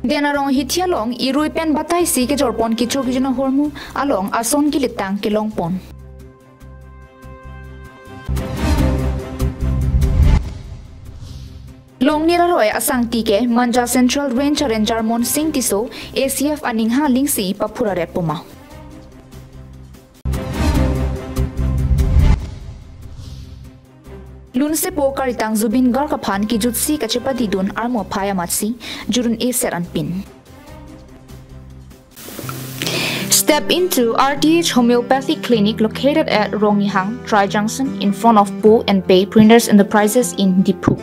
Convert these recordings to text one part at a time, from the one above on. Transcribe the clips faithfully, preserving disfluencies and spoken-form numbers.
Den arong hithi along irui pen batai si kejorpon kecho kejun ahormu along ason kelitang kelongpon. Longnir aroi asangti ke Manja Central Range Ranger Monsing Tisso A C F aningha lingsi paphura ret poma. Lunsepo karitang Zubeen Garg aphan kejutsi kachepatidun armo aphai amatsi jurun eser anpin. Step into R T H Homeopathic Clinic located at Rongihang, Tri Junction, in front of Pu and Pei Printers Enterprises in Diphu.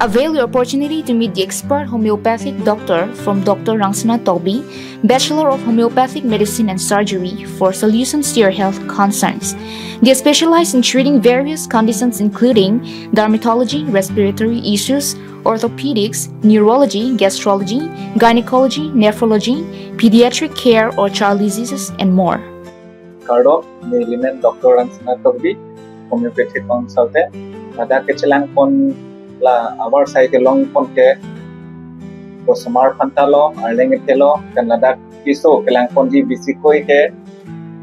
Avail your opportunity to meet the expert homeopathic doctor from Doctor Rangsina Tokbi, Bachelor of Homeopathic Medicine and Surgery, for solutions to your health concerns. They specialize in treating various conditions including dermatology, respiratory issues, orthopedics, neurology, gastrology, gynecology, nephrology, pediatric care or child diseases, and more. Kardom, neli men Doctor Rangsina Tokbi, homeopathic consultant. Ladak kechelangpon la avarsai kelongpon ke, osomar aphanta lo, arleng ethe lo, kan ladak keso kelangponji bisi koi ke,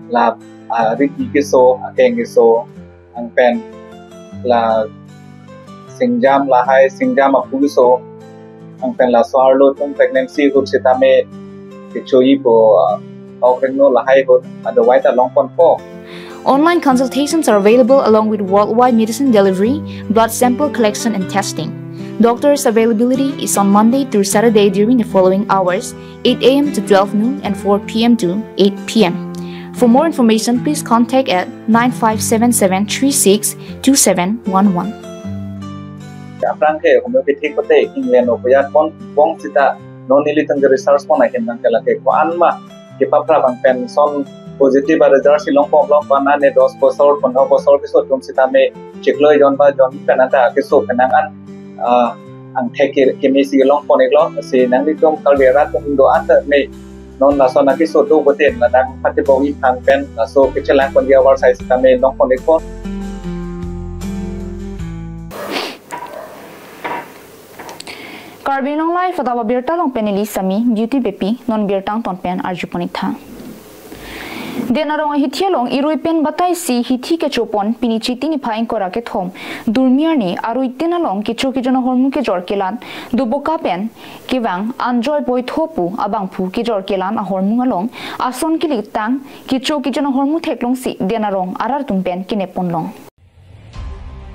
la, ah, riki keso, akeng keso, anpen la singjam lahai, singjam apu keso, anpen laso arlo atum pregnancy ahut sitame kechoipo, ah, ok rengno lahai ahut, otherwise alongponpo. Online consultations are available along with worldwide medicine delivery, blood sample collection and testing. Doctors' availability is on Monday through Saturday during the following hours: eight a m to twelve noon and four p m to eight p m. For more information, please contact at nine five seven seven three six two seven one one. Aphrang ke homeopathy kote England o puyat pon pon sita non nelitum ke research pon ahin nang ke lake ko-an ma kepaphra abang pen son positive a result si longpon longpon, ane dos bosor, pondro bosor keso atum sitame chiklo jon ba jon pen anta keso kenang an, ah, angthek ke keme si longpon iklo, si nanglitum Karbi arat atum do-an ta me non lason akeso do boten ladak pati bong iphan pen laso kechelangponji avarsai sitame longpon ikpo. Karbi Anglong Live adap abirta along pen neli Sami Beauty Beypi, non birta angton pen arjupon iktha. Den arong ahithi along irui pen batai si hithi kechopon pini Chiti niphai ingkoi ra kethom durmi arni arui tin along kecho kejun ahormu kejor kelan Doboka pen kevang Anjoy Boitho pu abangphu kejor kelan ahormu along ason kelitang kecho kejun ahormu theklongsi den arong arat atum pen kenepponlong.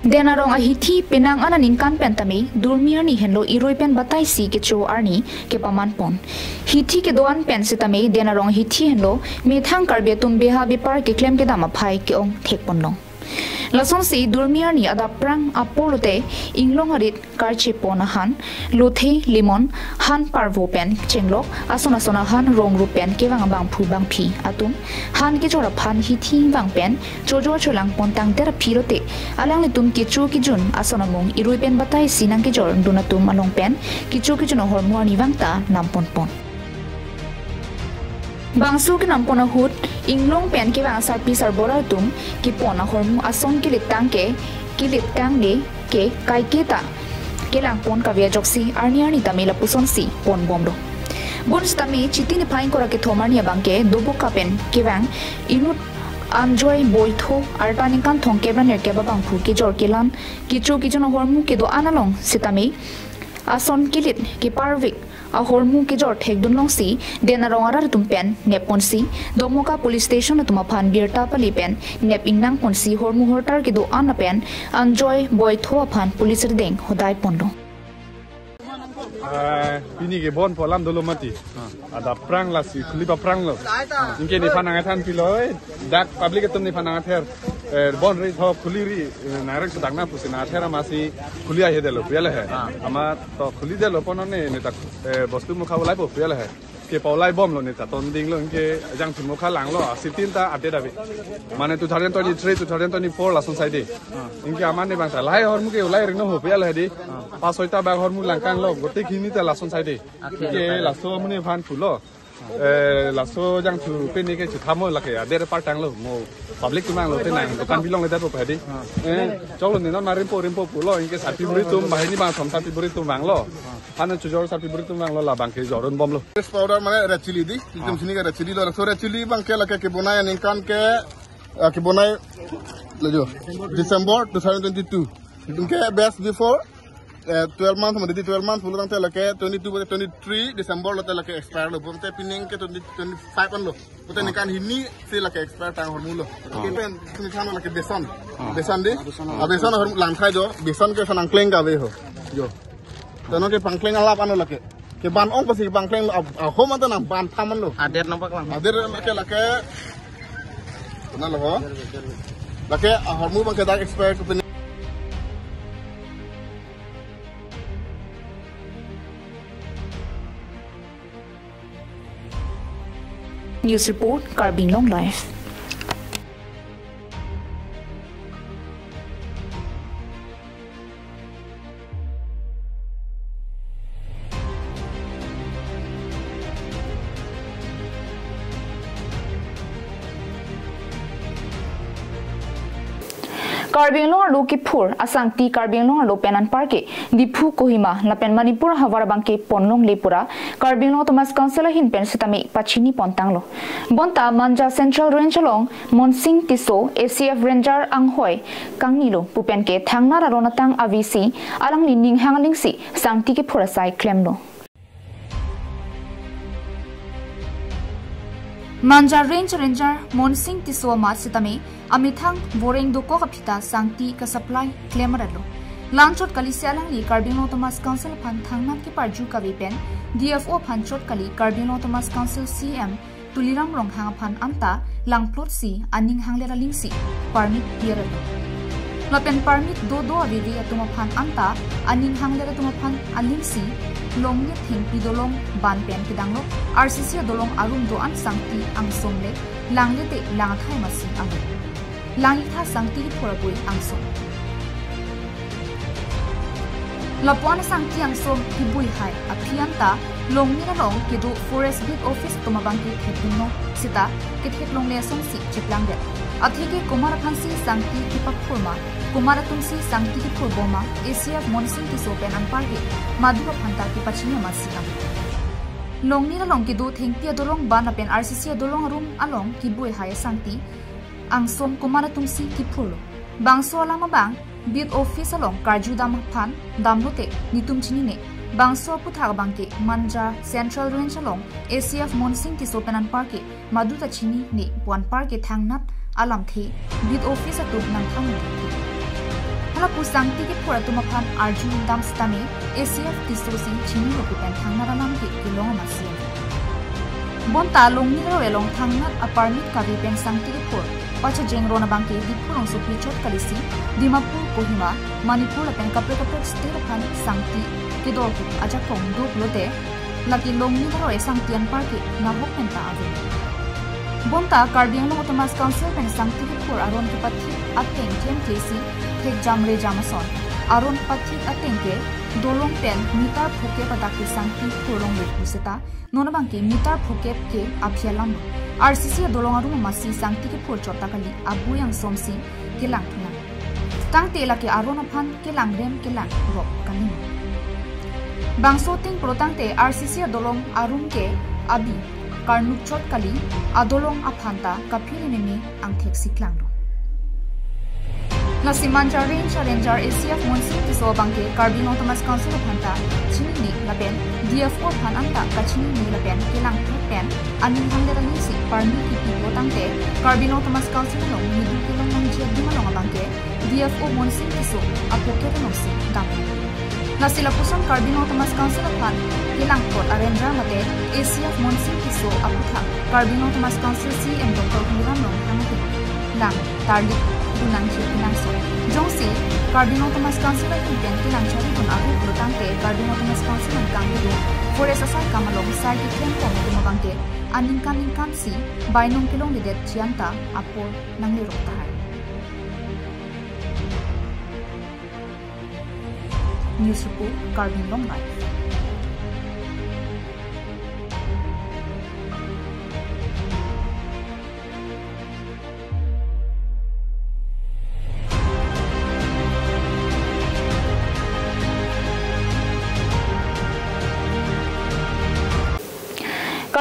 Den arong ahithi penang aningkan pen tame durmi arni henlo irui pen batai si kecho arni kepamanpon. Hithi kedo-an pen sitame den arong ahithi henlo methang Karbi atum beha bepar keklem kedam aphai ke-ong thekponlong. Lasonsi durmi arni adap aphrang apor lote inglong arit karchepon ahan, lothe lemon, han parvo pen chenglok, ason ason ahan rong rup pen kevang abangphu bangphi atum han kejor aphan hithi vang pen chojor cholangpon tangter aphi lote alanglitum kecho kejun ason amung irui pen batai si nangkejordun atum along pen kecho kejun ahormu arni vang ta namponpon. Bangso kenampon ahut inglong pen kevang sarpi sarbura atum kepon ahormu ason kelitang ke, kelitang le ke kaiketa kelangpon kave ajoksi arni arni tame lapusonsi ponbomlo. Bonsitame Chiti niphai ingkoi ra kethom arni abang ke Doboka pen kevang inut Anjoy Boitho arta ningkan thomkep ra nerkep abangphu kejor kelan kecho kejun ahormu kedo-an along sitame ason kelit keparvik ahormu kejor thekdunlongsi den arong arat atum pen nepponsi Domoka Police Station atum aphan birta pale pen nep ingnangponsi hormu hortar kedo-an lapen Anjoy Boitho aphan police ardeng hodaiponlo. Eh, pini ke bon pu alam dolo mati. Adap aphrang lasi khuli paphrang lo. Anke nephan nangthan pilo, eh, dak public atum nephan nangther. Eh, bon ri tho khuli ri, eh, nangrekso dak na pusi nangther amatsi khuli ahedetlo pu ya le he. Amat to khulidetlo pon ne, ne dak, eh, bostu mukha ulaipo pu ya le he. Ke paulaibomlo ne ta tondinglo, anke jangthu mukha langlo, asitin ta update ave. Mane two thousand twenty-three, two thousand twenty-four lason saide. Anke amat ne bang ta lahai ahormu ke ulai rengno ho pu ya le he di. Pas soita bag ahormu langkanglo, gote khini ta lason saide. Anke laso amonit aphan pulo. Eh, laso jangthu pini ke chithamo lake, update partang lo, mo public atum vanglo te nang, dukan bilong le dapo padi. Eh, choklo ne non ma rimpo, rimpo pulo, anke sarpi buri atum, banghini bangthom sarpi buri atum vanglo. Hana chojor sarpi buri tum vanglo, labang ke jordun bomlo. This powder mane red chilli di, itum sini ke red chilli lo. So red chilli abang ke lake kebonai aningkan ke, ah, kebonai lo jo. December two thousand twenty-two. Itum ke best before, eh, twelve months, mane di twelve months, pulo tangte lake twenty-two, twenty-three December lote lake expire lo. Bonte pining ke twenty, twenty-five an lo. Pute ningkan hini si lake expire tang ahormu lo. Pen sini than lake beson. Beson di. Ah, beson ahormu langthai jo. Beson ke sanang kleng kave ho. Jo. Tano ke pangkleng alap ano lake. Keban ong pasi pangkleng lo, ah, ah, hom anta nang ban thaman lo. Ader nang paklang. Ader lake lake. Kena lo ho. Lake ahormu abang ke dak expire ke pen. News report, Karbi Anglong Live. Karbi Anglong arlo kiphur asangti Karbi Anglong arlo pen anparke Diphu, Kohima lapen Manipur ahavar abangke ponlongle pura Karbi Anglong Autonomous Council ahin pen sitame pachini pontanglo. Bonta Manja Central Range along Monsing Tisso, A C F Ranger anghoi kangnilo pu pen ke thangnat aron atang avesi alangli ninghang alingsi sangti kiphur asai klemlo. Manja Range Ranger Monsing Tisso amat sitame amethang voreng dokok aphita sangti ka-supply klem aretlo. Langchot kalisi alangli Karbi Anglong Autonomous Council aphan thangnat keparju kave pen D F O aphan chot kali Karbi Anglong Autonomous Council C E M Tuliram Ronghang aphan anta langplotsi aning hanglet alingsi permit pi aretlo. Lapen permit dodo aveve atum aphan anta aning hanglet atum aphan alingsi longle thengpi dolong ban pen kedanglo, R C C adolong arum do-an sangti angsom le langle te lang athai masi amu. Lang-iktha sangti kiphur abui angsom. Lapu-an sangti angsom kibui hai aphi anta Longni along kedo Forest Beat Office atum abangke thekdunlo seta ketheklongle asonsi cheplangdet. Atheke komat aphansi sangti kipaphur ma, komat atumsi sangti kiphur bom ma, A C F Monsing Tisso pen anparke madu aphanta kepachini masi amu. Longni along kedo thengpi adolong ban lapen R C C adolong arum along kibui hai sangti angsom komat atumsi kiphurlo. Bangso alam abang Beat Office along karjudam aphan damlote netum chinine. Bangso aputhak abangke Manja Central Range along A C F Monsing Tisso pen anparke madu ta chinine pu anparke thangnat alamthe Beat Office atum nangthang mudi. Halapu sangti kiphur atum aphan arjudam sitame A C F Tisso si chinilo pu pen thangnat alam ke kelong amasi. Bonta Longni aro elong thangnat a-permit kave pen sangti kiphur pachajeng ron abangke Diphu rongsopi chot kalisi Dimapur, Kohima, Manipur lapen kaprek kaprek state aphan sangti kedor ajakong duk lote lake Longni aro e sangti anparke nahok penta ave. Bonta Karbi Anglong Autonomous Council pen sangti kiphur aron kepathik ateng themkesi thekjam rejam ason. Aron pathik ateng ke dolong pen meter phokep adak ke sangti phurlongle pu seta non abangke meter phokep ke aphi alam. R C C adolong arum amasi sangti kiphur chot ta kali, abui angsomsi kelang thulang. Tangte lake aron aphan kelang rem kelang rok kali. Bangso ting pro tangte R C C adolong arum ke abi karnuk chot kali, adolong aphanta kaphi ri meme angthek si klanglo. Lasi Manja Range a-ranger A C F Monsing Tisso abangke Karbi Anglong Autonomous Council aphanta chinine lapen D F O aphan anta kachinine lapen kelang thek pen aning hangdet alingsi permit kipi po tangte Karbi Anglong Autonomous Council along nidu kelong nangji adim along abangke D F O Monsing Tisso apocket alongsi dam. Lasi lapuson Karbi Anglong Autonomous Council aphan kelang thot a-ranger mate A C F Monsing Tisso aputhak Karbi Anglong Autonomous Council C E M Doctor Tuliram Ronghang atum lang tarlip dunang chirpi nangso. Jongsi Karbi Anglong Autonomous Council ahin pen kelang chari dun ahu pulo tangte Karbi Anglong Autonomous Council nangkang kedo forest asai kam along sai keklem pon atum abangke aningkan ningkan si bainong kelongledet ji anta apor nanglerok tahai. News report, Karbi Anglong Live.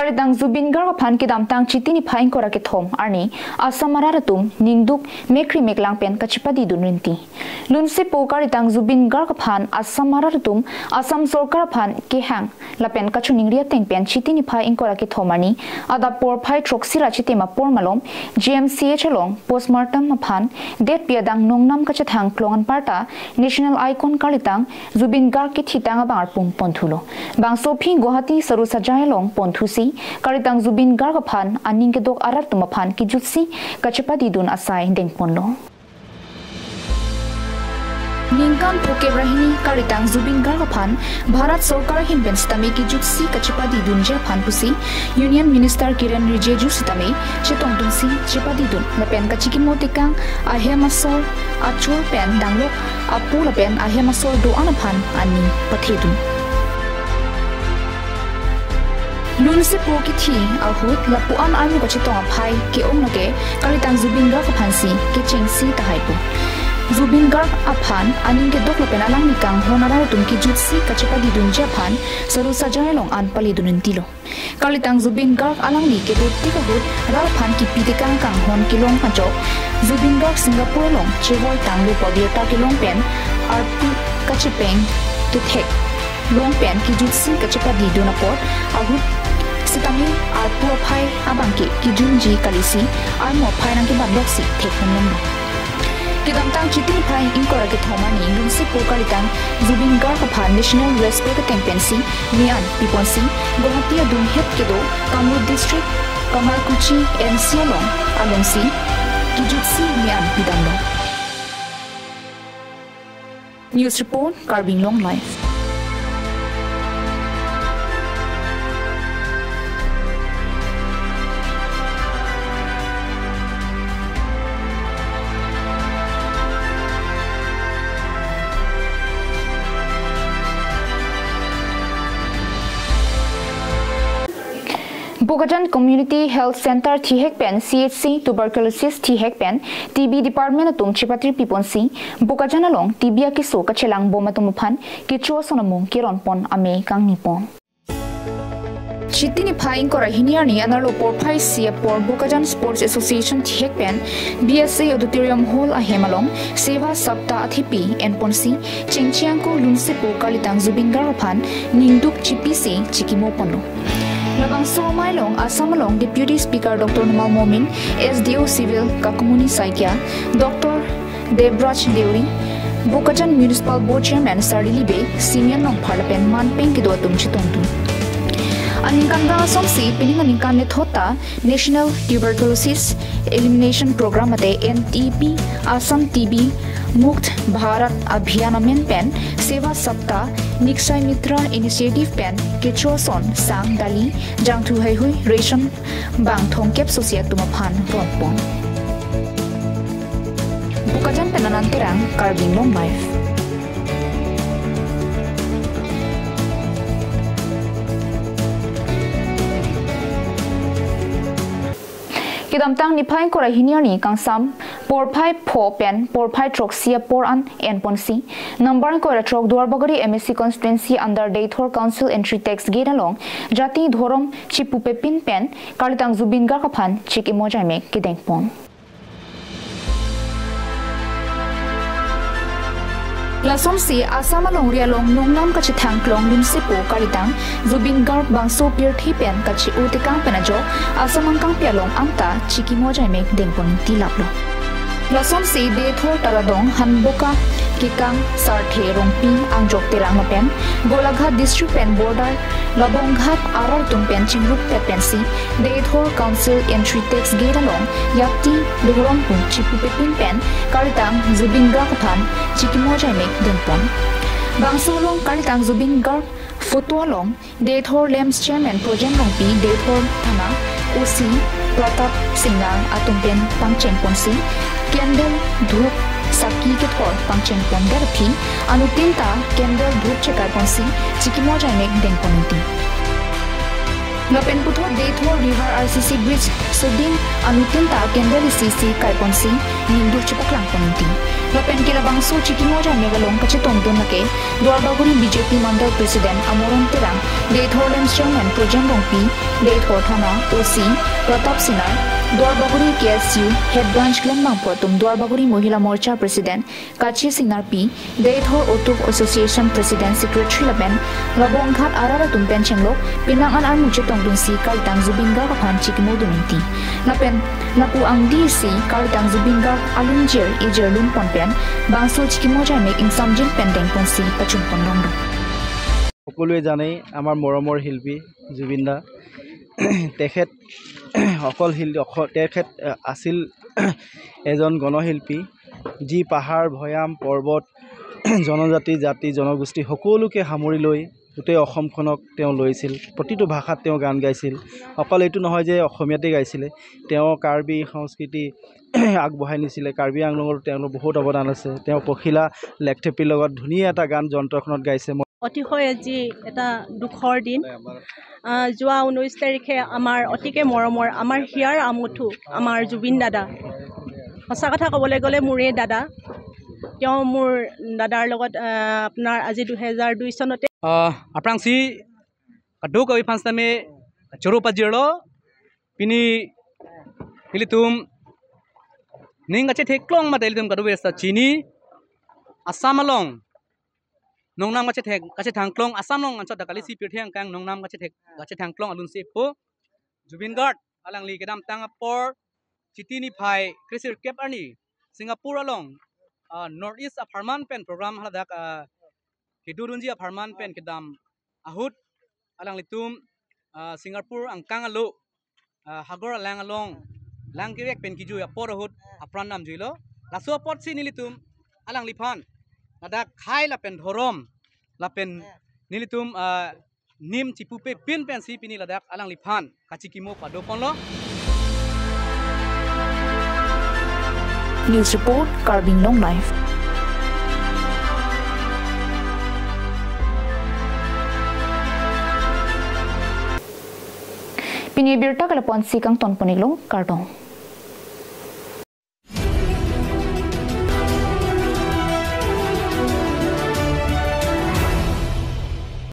Karitang Zubeen Garg aphan kedamtang Chiti niphai ingkoi ra kethom arni Assam arat atum ningduk mekri meklang pen kachepadidun rinti. Lunsepo karitang Zubeen Garg aphan Assam arat atum Assam sorkar aphan kehang lapen kachiningri ateng pen Chiti niphai ingkoi ra kethom arni adap porphai throksi ra chitim apor malom G M C H along postmortem aphan detpi adang nongnam kachethang klong anparta national icon karitang Zubeen Garg kethitang abang arpung ponthulo. Bangso aphi Guwahati Saru Sajai along ponthusi karitang Zubeen Garg aphan aning kedok arat atum aphan kejutsi kachepadidun asai dengponlo. Ningkan phokep ra hini karitang Zubeen Garg aphan Bharat sorkar ahin pen sitame kejutsi kachepadidunji aphan pusi Union Minister Kiren Rijiju sitame chetongdunsi chepadidun lapen kachikimo tekang ahem asor achor pen danglok apo lapen ahem asor do-an aphan aning pathedun. Lunsepo kethi ahut lapu-an armu kachetong aphai ke-ong lake karitang Zubeen Garg aphansi kechengsi tahai pu. Zubeen Garg aphan aning kedok lapen alangli kanghon arat atum kejutsi kachepadidunji aphan Saru Sajai along an paledun rinti lo. Karitang Zubeen Garg alangli kedo tik ahut rat aphan kipi tekang kanghon kelong ajok Zubeen Garg Singapore along chevoi tanglo pabirta kelong pen arpu kachepeng kethek long pen kejutsi kachepadidun apot ahut sitame arpu aphai abangke kejunji kalisi armu aphai nangkebanloksi thek nanglo. Kedamtang Chiti niphai ingkoi ra kethom arni lunsepo karitang Zubeen Garg aphan national respect ateng pensi me-an piponsi Guwahati adunghet kedo Kamrup District Kamalkuchi M C along alongsi kejutsi me-an pidamlo. News report, Karbi Anglong Live. Bokajan Community Health Center thihek pen C H C tuberculosis thihek pen T B department atum chepatri piponsi Bokajan along T B akeso kachelang bom atum aphan kecho ason amung keronpon amei kangnipon. Chiti niphai ingkoi ra hini arni anerlo porphai isi apor Bokajan Sports Association thihek pen B S A Auditorium Hall ahem along Seva Saptah athepi enponsi chengchiang ko lunsepo karitang Zubeen Garg aphan ningduk chipisi chikimo ponlo. Labangso amei along Assam along Deputy Speaker Doctor Numal Momin, S D O Civil Kakumuni Saikia, Doctor Debraj Deuri, Bokajan Municipal Board Chairman Sarli Libe, Simeon Nongphar lapen manpeng kedo atum chetongdun. Aningkan ta asonsi pining aningkan lethot ta National Tuberculosis Elimination Program mate N T P, Assam T B Mukt Bharat Abhiyan amen pen Seva Saptah, Nikshay Mitra Initiative pen kecho ason sang, dali, jangthu heihui, ration bang thomkep sosi atum aphan ronpon. Bokajan pen Anand Terang, Karbi Anglong Live. Kedamtang niphai ingkoi ra hini arni kangsam porphai pho pen porphai throksi apor an enponsi number ingkoi ra throk Duarbagori M A C constituency under Deithor Council entry tax gate along jati dhorom chipupepin pen karitang Zubeen Garg aphan chikimo jaimek kedengpon. Lasonsi Assam alongri along nongnam kachethang klong lunsepo karitang Zubeen Garg bangso pirthe pen kache-o tekang pen ajok Assam angkangpi along anta chikimo jaimek dengpon tilaplo. Lasonsi Deithor Taradong Hanboka kekang Sarthe Rongpi Angjok Terang lapen Golaghat district pen border Labonghat arat atum pen chingrupet pensi Deithor Council entry tax gate along jati dhorom pu chipupepin pen karitang Zubeen Garg aphan chikimo jaimek dengpon. Bangso along karitang Zubeen Garg photo along Deithor LAMPS Chairman Projen Rongpi, Deithor Thana O C Pratap Singnang atum pen pangchengponsi candle, dhup, sakhi kethor pangchengpondet aphi anuttin ta candle, dhup chekaiponsi chikimo jaimek dengpon rinti. Lapen puthot Deithor River R C C bridge soding anuttin ta candle isi isi kaiponsi ningduk chepaklang pon ningti. Lapen ke labangso chikimo ajaimek along kachetongdun lake Duarbagori B J P Mandal President Amoron Terang, Deithor LAMPS Chairman Projen Rongpi, Deithor Thana O C Pratap Singnar, Duarbagori K S U Head Branch Glenn Mangpo atum, Duarbagori Mohila Morcha President Kachi Singnar P, Deithor Auto Association President Secretary lapen labongkhat arat atum pen chenglok penang an armu chetongdunsi kalitang Zubeen Garg aphan chikimo dun ningti. Lapen lapu angdisi kalitang Zubeen Garg alunjir ejirlun pon pen bangso chikimo ajaimek ingsamjin pen dengponsi pachun pon longlo. সকলোৱে জানেই আমাৰ মৰমৰ শিল্পী জুবিন দা। তেখেত অকল শিল-, অকল তেখেত, আহ, আছিল এজন গণশিল্পী, যি পাহাৰ, ভৈয়াম, পৰ্বত, জনজাতি, জাতি, জনগোষ্ঠী সকলোকে সামৰি লৈ গোটেই অসমখনক তেওঁ লৈছিল। প্ৰতিটো ভাষাত তেওঁ গান গাইছিল। অকল এইটো নহয় যে অসমীয়াতে গাইছিলে, তেওঁ কাৰ্বি সংস্কৃতি আগবঢ়াই নিছিলে। কাৰ্বি আংলঙৰ তেওঁৰ বহুত অৱদান আছে। তেওঁ পখিলা লেকথেপিৰ লগত ধুনীয়া এটা গান যন্ত্ৰখনত গাইছে। অতিশয় আজি এটা দুখৰ দিন। আহ, যোৱা ঊনৈশ তাৰিখে আমাৰ অতিকে মৰমৰ, আমাৰ হিয়াৰ আমঠু, আমাৰ জুবিন দাদা, সঁচা কথা ক'বলৈ গ'লে মোৰেই দাদা, তেওঁ মোৰ দাদাৰ লগত, আহ, আপোনাৰ আজি দুহেজাৰ দুই চনতে আহ, aphrangsi kadokave aphan sitame choro pajirlo, pini ilitum ning kachetheklong mate ilitum kadokave sita chini, Assam along nongnam kachethek, kachethangklong, Assam along anchot dak kalisi pirthe angkang nongnam kachethek, kachethangklong alunsi po Zubeen Garg alangli kedamtang apor Chiti niphai kresirkep arni Singapore along, ah, North East apharman pen program haladak, ah, kedodunji apharman pen kedam ahut alanglitum, ah, Singapore angkang alo, ah, hagor alang along lang kevek pen kejui apor ahut apran damjuilo. Laso apotsi nelitum alangliphan ladak khei lapen dhorom lapen nelitum, ah, nim chipupepin pensi pini ladak alangliphan kachikimo padoponlo. News report, Karbi Anglong Live. Pini abirta ke lapu-ansi kangtonpon-iklo, kardom.